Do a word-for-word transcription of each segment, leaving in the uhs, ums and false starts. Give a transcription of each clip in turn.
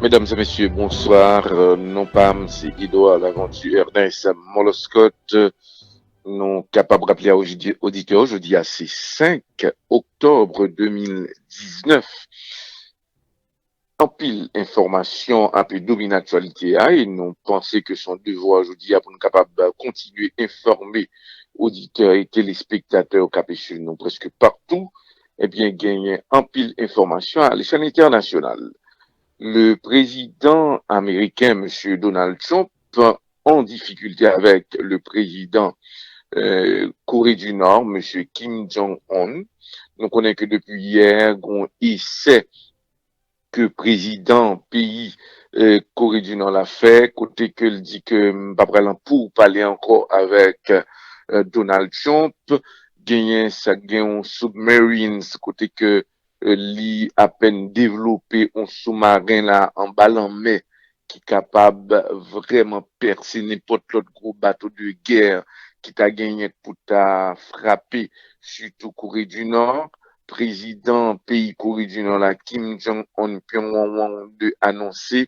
Medam e mesye, bonswa. Euh, non pa m, se Edouard Laventure Ernest Moloscot. Nou kapab raple a oditè yo, jodi a se senk oktòb de mil diznèf. Anpil enfòmasyon ap domine aktyalite a e nou panse ke se yon devwa jodi a pou nou kapab kontinye enfòme oditè e telespektatè yo k ap swiv nou prèske patou. Ebyen, genyen anpil enfòmasyon a lechèl entènasyonal. Le président américain, Monsieur Donald Trump, en difficulté avec le président euh, Corée du Nord, Monsieur Kim Jong-un. Nou konnen ke depi yè, gon esè ke prezidan peyi euh, Kore di Nò la fè, kote ke l di ke m pa pral an pou pale ankò avèk euh, Donald Trump. Genyen sa, gen yon submarines kote ke euh, li apèn devlope yon soumaren la anba lanmè ki kapab vrèman pèse nenpòt lòt gwo bato de gè ki ta genyen pou ta frape sitou Kore di Nò. Prezidan peyi Kore di Nò la, Kim Jong-un Pyongyang de, anonse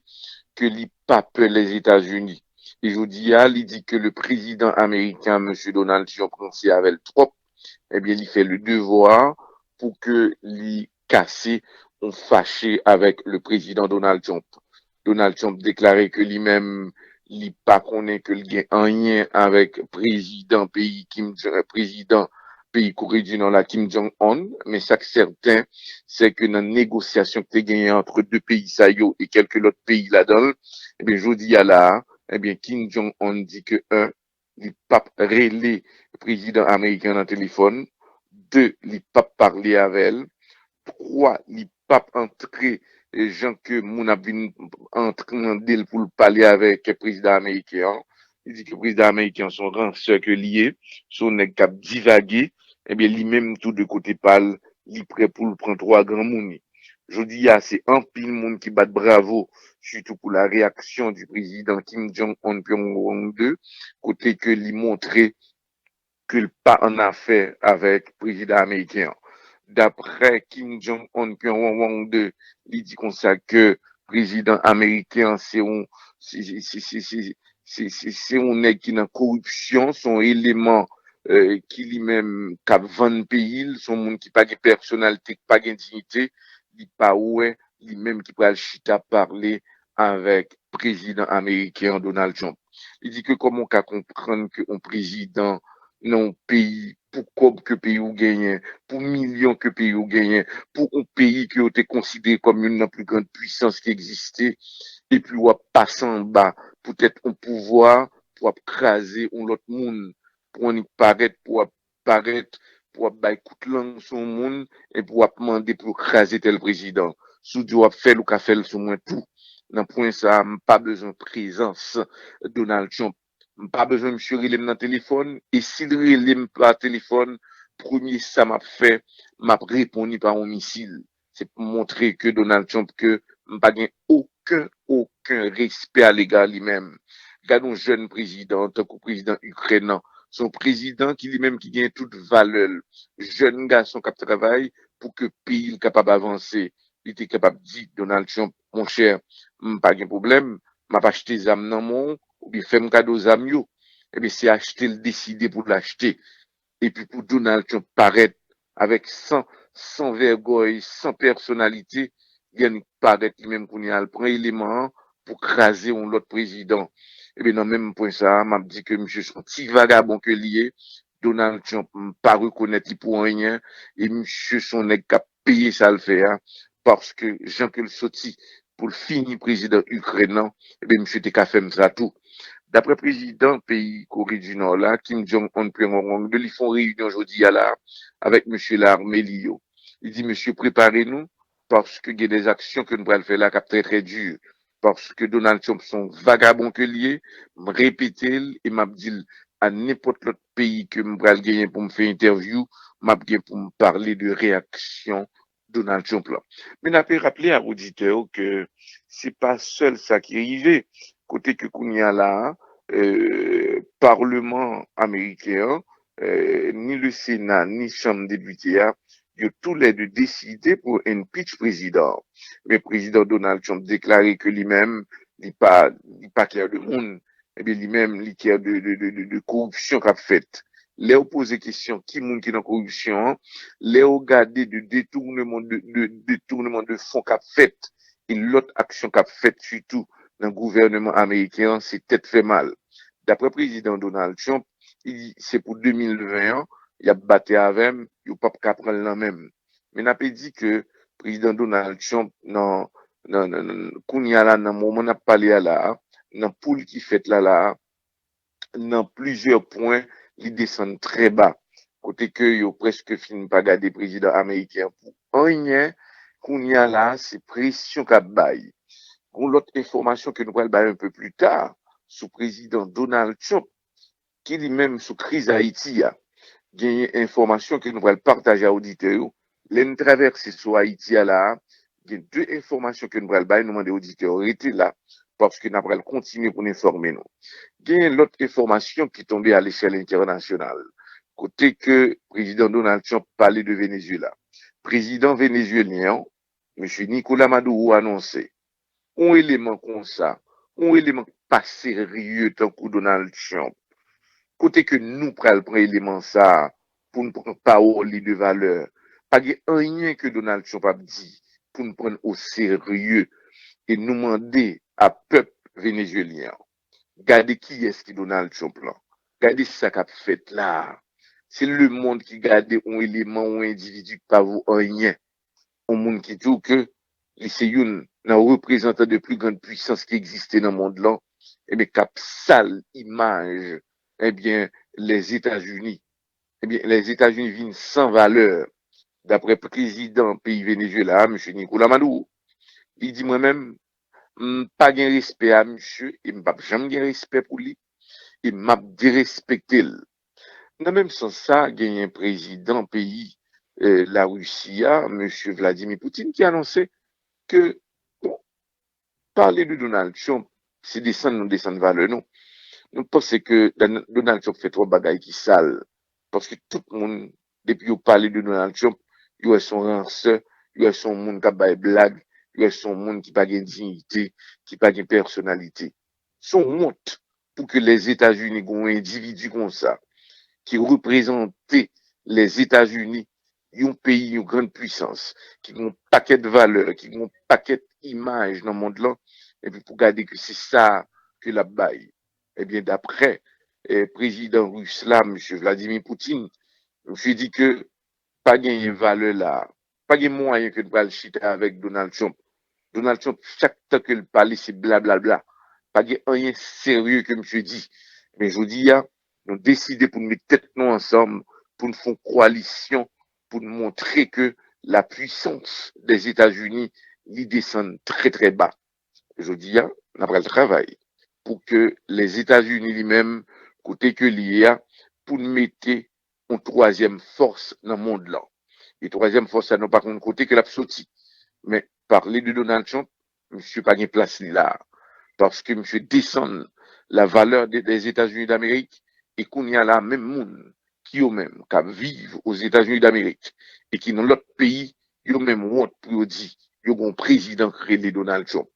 ke li pa pè Lèzetazini. E jodi a, li di ke le prezidan ameriken, mesye Donald Trump, ranse avè l twòp. Ebyen, li fè le devwa pou ke li kase yon fache avèk le prezidan Donald Trump. Donald Trump deklare ke li menm, li pa konnen ke l gen anyen avèk prezidan peyi Kim Jong, prezidan peyi Kore di Nò la, Kim Jong-un, men sa k sèten, se ke nan negosyasyon ki te genyen ant de peyi sa yo e kèlke lòt peyi ladan l, ebyen, jodi a la a, ebyen, Kim Jong-un di ke, en, li p ap rele prezidan ameriken nan telefòn, de, li p ap pale avè l, twa, li p ap antre, e, jan ke moun ap vin antre mande l pou l pale avèk prezidan ameriken an. Li di ke prezidan ameriken an se yon ransè ke li ye, se yon nèg k ap divage, ebyen, li menm tou de kote pa l, li prè pou l pran twa granmoun. Jodi a, se anpil moun ki bat bravo, sitou pou la reyaksyon di prezidan Kim Jong-un Pyongyang de, kote ke li montre ke l pa an afè avèk prezidan ameriken an. Daprè Kim Jong-un Pyongyang de, li di konsa ke prezidan ameriken an se yon, se, se, se, se, se, se, se yon nèg ki nan koripsyon, se yon eleman euh, ki li menm k ap vann peyi l, se yon moun ki pa gen pèsonalite, ki pa gen diyite, li pa wè li menm ki pral chita pale avèk prezidan ameriken an, Donald Trump. Li di ke kòman w ka konprann ke yon prezidan nan yon peyi, pou kòb ke peyi w genyen, pou milyon ke peyi w genyen, pou yon peyi ke yo te konsidere kòm youn nan pli grann pwisans ki egziste, epi w ap pase anba poutèt yon pouvwa, pou w ap kraze yon lòt moun, pou w annik parèt, pou w ap parèt, pou w ap bay kout lang sou yon moun, epi w ap mande pou yo kraze tèl prezidan. Si w di w ap fè l, ou ka fè l sou mwen tou. Nan pwen sa a, m pa bezwen prezans Donald Trump. M pa bezwen misye rele m nan telefòn, e si l rele m pa telefòn, premye sa m ap fè, m ap reponn li pa yon misil. Se pou montre ke Donald Trump ke m pa gen okenn, okenn respè alega li menm. Gade yon jèn prezidan, tankou prezidan Ikrèn nan. Se yon prezidan ki li menm ki gen tout valè l. Jèn gason k ap travay pou ke peyi l kapab avanse. Li te kapab di Donald Trump, monchè, m pa gen pwoblèm, m ap achte zam nan men w, oubyen fè m kado zam yo. Ebyen, se achte l deside pou l achte. Epi pou Donald Trump parèt avèk san, san vègòy, san pèsonalite, li annik parèt li menm kounye a, l pran eleman an pou kraze yon lòt prezidan. Ebyen, nan menm pwen sa a, m ap di ke misye se yon ti vagabon ke li ye. Donald Trump, m pa rekonèt li pou anyen, e misye se yon nèg k ap peye sa l fè a, paske jan ke l soti pou l fini prezidan Ikrèn nan, ebyen, misye te ka fè m sa tou. Daprè prezidan peyi Kore di Nò la, Kim Jong-un Pyongyang de, li fè yon reyinyon jodi a la avèk mesye lame li yo. Li di, mesye, prepare nou, paske gen de aksyon ke nou pral fè la k ap trè, trè di. Paske Donald Trump se yon vagabon ke l ye, m repete l e m ap di l a nenpòt lòt peyi ke m pral genyen pou m fè entèvyou, m ap gen pou m pale de reyaksyon Donald Trump la. Men n ape raple a oditè yo ke se pa sèl sa ki rive, kote ke kounye a la a, euh, Palman ameriken an, euh, ni le Sena, ni Chanm Depite a, yo toulède deside pou impeach prezidan. Men prezidan Donald Trump deklare ke li menm, li pa, li pa kè de moun. Ebyen, li menm, li kè de, de, de, de, de koripsyon k ap fèt. Lè yo poze kesyon ki moun ki nan koripsyon an, lè yo gade de detournement de, de, detournement de fonds k ap fèt, e lòt aksyon k ap fèt, sitou nan gouvèneman ameriken an, se tèt fè mal. Daprè prezidan Donald Trump, li di se pou de mil ven an, y ap batay avè m, yo p ap ka pran l nan men m. Men n ape di ke prezidan Donald Trump, nan, nan, nan, nan, kounye a la, nan moman n ap pale a la a, nan poul ki fèt la la a, nan plizyè pwen, li desann trè ba. Kote ke yo prèske fin pa gade prezidan ameriken an pou anyen, kounye a la a, se presyon k ap bay. Gon lòt enfòmasyon ke nou pral bay un peu plus tard sou prezidan Donald Trump, ki li menm sou kriz Ayiti a. Genyen enfòmasyon ke nou pral pataje a oditè yo. Lè n travèse sou Ayiti a la a, gen de enfòmasyon ke nou pral bay, nou mande oditè yo rete la, paske n ap pral kontinye pou n enfòme nou. Genyen lòt enfòmasyon ki tonbe a lechèl entènasyonal, kote ke prezidan Donald Trump pale de Venezuela. Prezidan venezuelyen an, mesye Nicolas Maduro, anonse yon eleman konsa, yon eleman k pa serye tankou Donald Trump. Kote ke nou pral pran eleman sa a pou n pran pawòl li de valè? Pa gen anyen ke Donald Trump ap di pou n pran l o serye. E nou mande a pèp venezuelyen an, gade kiyès ki Donald Trump lan. Gade sa k ap fèt la a. Se lemonn ki gade yon eleman, yon endividi ki pa vo anyen. Yon moun ki di w ke li se youn nan reprezantan de pli grann pwisans ki egziste nan mond lan, ebyen, k ap sal imaj, ebyen, Lèzetazini. Ebyen, Lèzetazini vin san valè. Daprè prezidan peyi Venezuela a, mesye Nicolas Maduro, li di mwen menm, m pa gen respè a misye e m p ap janm gen respè pou li e m ap derespekte l. Nan menm sans sa, genyen prezidan peyi, eh, Larisi a, mesye Vladimir Putin, ki anonse ke, bon, pale de Donald Trump, se desann nou desann valè nou. Nou panse ke Dan-, Donald Trump fè twòp bagay ki sal, paske tout moun, depi yo pale de Donald Trump, yo wè se yon ransè, yo wè se yon moun k ap bay blag, yo wè se yon moun ki pa gen diyite, ki pa gen pèsonalite. Se yon wont pou ke Lèzetazini gen yon endividi konsa ki reprezante Lèzetazini, yon peyi, yon grann pwisans, ki gen yon pakèt valè, ki gen yon pakèt imaj nan mond lan, epi pou gade ke se sa ke l ap bay. Ebyen, daprè, eh, prezidan ris la, mesye Vladimir Putin, misye di ke pa genyen valè la a. Pa gen mwayen ke n pral chita avèk Donald Trump. Donald Trump, chak tan ke l pale, se blablabla. Pa gen anyen serye ke misye di. Men jodi a, nou deside pou n met tèt nou ansanm, pou n fè yon koalisyon, pou n montre ke la puissance des États-Unis, li desann trè, trè ba. Jodi a, n ap pral travay pou ke Lèzetazini li menm, kote ke li ye a, pou n mete yon twazyèm fòs nan mond lan. E twazyèm fòs sa, nou pa konn kote ke l ap soti. Men, pale de Donald Trump, misye pa gen plas li la a. Paske misye desann la valè de, des États-Unis d'Amérique, e kounye a la, menm moun ki yo menm k ap viv Ozetazini d'Amerik e ki nan lòt peyi, yo menm wont pou yo di yo gen yon prezidan k rele Donald Trump.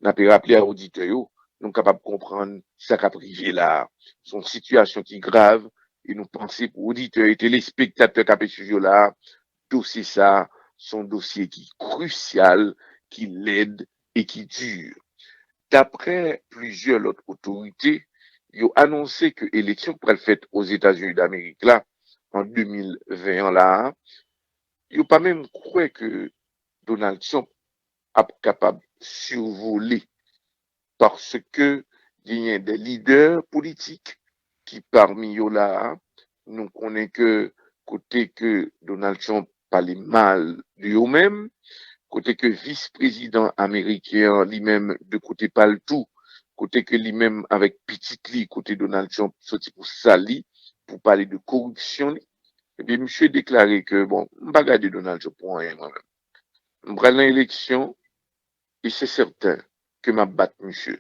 N ape raple a oditè yo, nou kapab konprann sa k ap rive la a. Se yon sitiyasyon ki grav e nou panse pou oditè e telespektatè k ape swiv yo la a, dosye sa a se yon dosye ki krisyal, ki lèd e ki di. Daprè plizyè lòt otorite, yo anonse ke eleksyon k pral fèt Ozetazini d'Amerik la an de mil ven an la a, yo pa menm kwè ke Donald Trump ap kapab sivole, paske genyen de lidè politik ki pami yo la a, nou konnen ke kote ke Donald Trump pale mal de yo menm, kote ke vis prezidan ameriken an li menm de kote pa l tou, kote ke li menm avèk pitit li, kote Donald Trump soti pou sal li, pou pale de koripsyon li, ebyen, misye deklare ke, bon, m pa gade Donald Trump pou anyen mwen menm. M pral nan eleksyon, e se sèten ke m ap bat misye.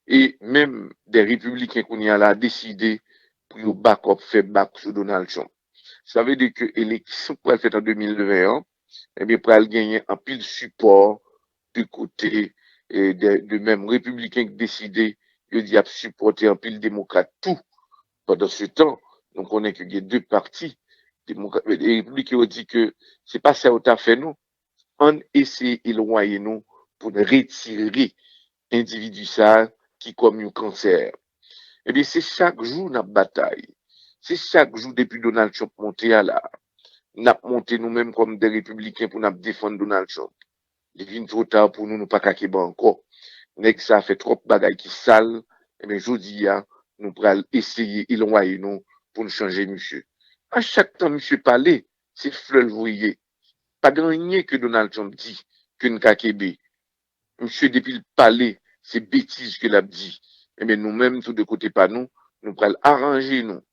E menm de repibliken kounye a la deside pou yo back up, fè bak sou Donald Trump. Sa vle di ke eleksyon k pral fèt an de mil ven an, ebyen, pral genyen anpil sipò de kote, e, de, de menm repibliken ki deside, yo di y ap sipòte anpil demokrat tou. Pandan se tan, nou konnen ke gen de pati, demokrat, e, repibliken yo di ke se pa sa yo ta fè non. Ann eseye elwaye nou pou n retire endividi sa a ki kòm yon kansè. Ebyen, se chak jou n ap batay. Se chak jou depi Donald Trump monte a la, n ap monte nou menm kòm de repibliken pou n ap defann Donald Trump. Li vin twò ta pou nou, nou pa ka kenbe ankò. Nèg sa a fè twòp bagay ki sal, ebyen, jodi a, nou pral eseye elwaye nou pou n chanje misye. A chak tan misye pale, se flè l voye. Pa gen anyen ke Donald Trump di ke n ka kenbe. Misye, depi l pale, se betiz ke l ap di. Ebyen, nou menm, tou de kote pa nou, nou pral aranje nou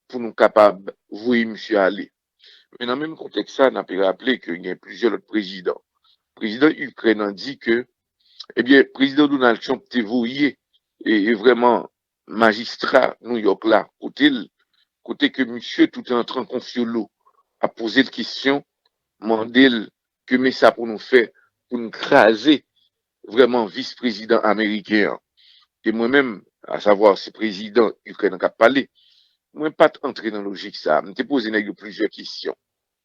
pou nou kapab voye misye ale. Men nan menm kontèks sa, n ap raple ke gen plizyè lòt prezidan. Prezidan Ikrèn an di ke, ebyen, prezidan Donald Trump te voye e, e vrèman majistra New York la, kote l, kote ke misye tout an tran konfyolo ap poze l kesyon, mande l ke men sa pou nou fè pou n kraze vrèman vis prezidan ameriken an. E mwen menm, asavwa se prezidan Ikrèn an k ap pale, mwen pa t antre nan lojik sa a. M te poze nèg yo plizyè kesyon.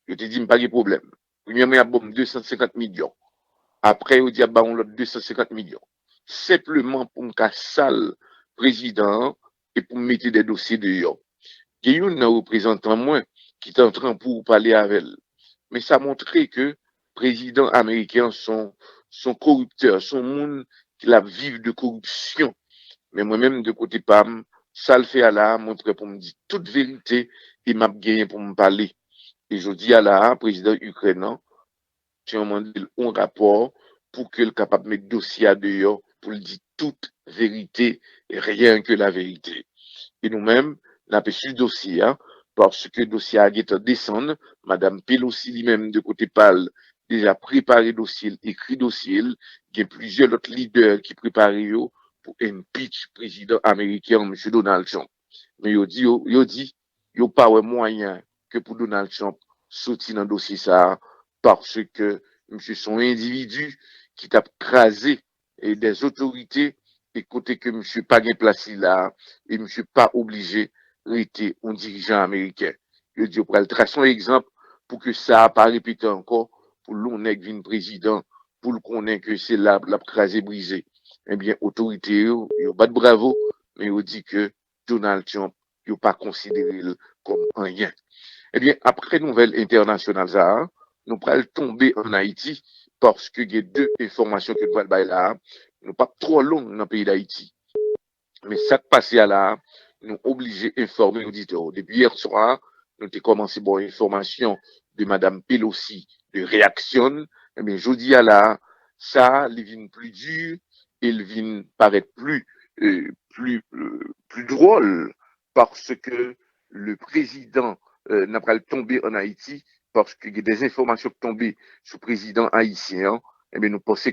Yo te di m pa gen pwoblèm. Premyèman, y ap ban m de san senkant milyon. Apre, yo di y ap ba m yon lòt de san senkant milyon. Senpleman pou m ka sal prezidan an e pou m mete de dosye deyò. Gen youn nan reprezantan mwen ki t antre pou pale avè l. Men sa montre ke prezidan ameriken an se yon, se yon koriptè, se yon moun ki l ap viv de koripsyon. Men mwen menm, de kote pa m, sa l fè a la a, mwen prè pou m di tout verite e m ap genyen pou m pale. E jodi a la a, prezidan Ikrèn nan, Trump mande l yon rapò pou ke l kapab met dosye a deyò, pou l di tout verite, e ryen ke la verite. E nou menm, n ape swiv dosye a, paske dosye a gentan desann, Madanm Pelosi li menm, de kote pa l, deja prepare dosye l, ekri dosye l, gen plizyè lòt lidè ki prepare yo pou impeach prezidan ameriken an, Mesye Donald Trump. Men yo di, yo, yo di, yo pa wè mwayen ke pou Donald Trump soti nan dosye sa a, paske misye se yon endividi ki t ap kraze e dè otorite, e kote ke misye pa gen plas li la a, e misye pa oblije rete yon dirijan ameriken. Yo di yo pral trase yon egzanp pou ke sa a pa repete ankò, pou lè yon nèg vin prezidan, pou l konnen ke se la l ap kraze brize. Ebyen, otorite yo, yo bat bravo, men yo di ke Donald Trump, yo pa konsidere l kòm anyen. Ebyen, apre nouvèl entènasyonal sa a, nou pral tonbe ann Ayiti, paske gen de enfòmasyon ke nou pral bay la a. Nou p ap twò long nan peyi Dayiti. Men sa k pase a la a, nou oblije enfòme oditè yo. Depi yè swa, nou te kòmanse ba w enfòmasyon de Madanm Pelosi, de reyaksyon l. Ebyen, jodi a la a, sa a, li vin pli di, e l vin parèt pli, euh, pli, euh, pli dwòl, paske le prezidan, euh, n ap pral tonbe ann Ayiti, paske gen de enfòmasyon k tonbe sou prezidan ayisyen an, ebyen, nou panse